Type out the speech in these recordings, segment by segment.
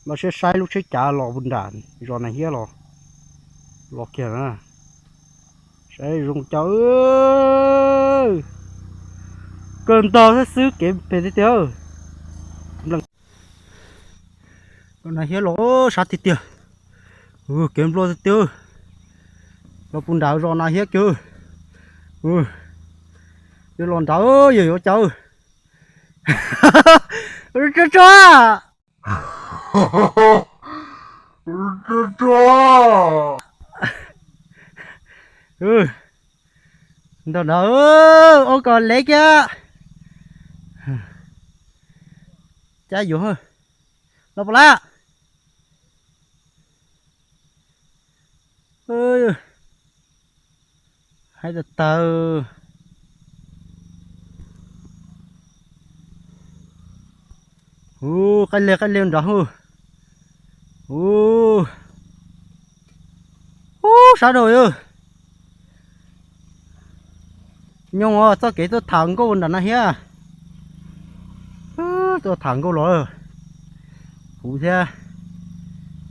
Los saib saib lub tsheb cav los puag nram zos Nas Hiab los, los kiag na. Saib zoo cav, kawg ntog xwb xwb kev phem tiag tiag. Nas Hiab los sab tiag tiag, kev nplua tiag tiag. Los puag nram zos Nas Hiab kiag, yuav los nrad yog yuav cav. Tso tso, ntog nrad, ua kom lev kiag. Cab yuav, los puas lab. Haib tag tag. Ub, qaij liag qaij liag nrad hu. Ub, ub, sab rau yog. Nyob txoj kev tuaj tham nkauj nram Nas Hiab. Tuaj tham nkauj los, kuv thiab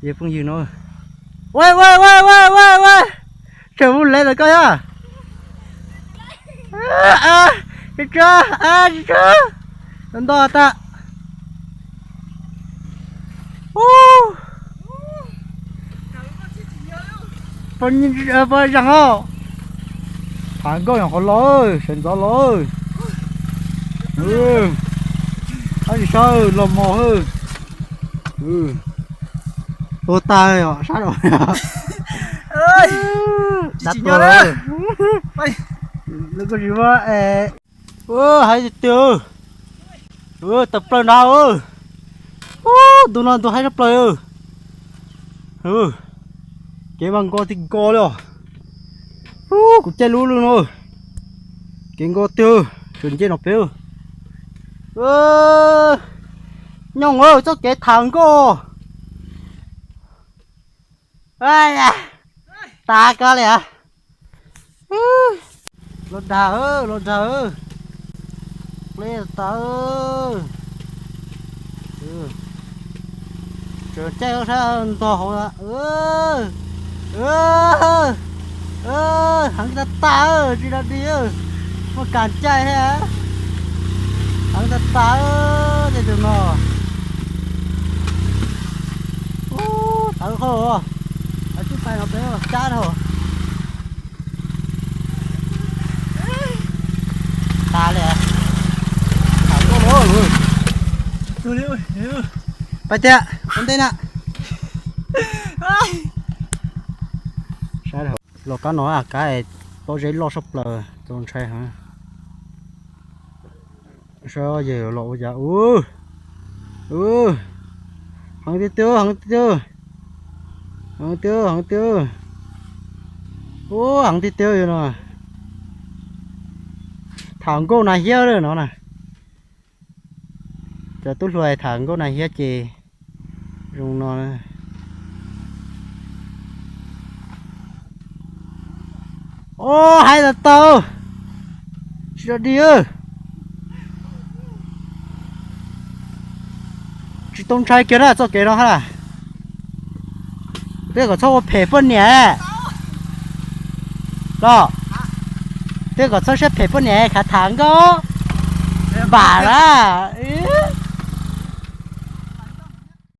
ces phooj ywg no. Ua ua ua ua ua ua, tsam mus lev ntawm koj thiab. Tsis tso, tsis tso, nto tas. Pab zaaj os. Tham nkauj nyuam qhuav los, sawv ntxov los. Ab tsis sab los mos. Tua tag os sab. Dab tuag lawm. Lawv kuj tsis muab. Ua haib tiag tiag. Tawm plaws nrad. Ub, ntu no ntu haib tshaj plaws. Kev mas nko tiag nko li os. Ub, kuv caij lub lwj no. Kev nko tiag, tsuas nce no pem. Nyob txoj kev tham nkauj. Tas koj li as. Los dag, los dag. Peb tas. Tseem caij sab ntog hauv. Heev tas tas, tsis dog dig. Muaj kas caij thiab. Heev tas tas, tej tus no. Tawv qhov, tub pais no peb cab dhau. Tas li. Pais tiag, ua ntej na. Los kab no kab pob zeb loj saj plaws, txaus ntshai heev. Saib yawg los ua cas. Heev tiag tiag, heev tiag tiag. Heev tiag, heev tiag. Ub, heev tiag tiag yog no. Tham nkauj Nas Hiab no na. Cov tub hluas tham nkauj Nas Hiab ces zoo no. Ub, haib tas tau. Tsis dog dig. Tsis tau ntshai kiag na txoj kev no ha. Twb kom txhob ua phem poj niam los. Twb kom txhob siab phem poj niam khav tham nkauj. Npam lawm.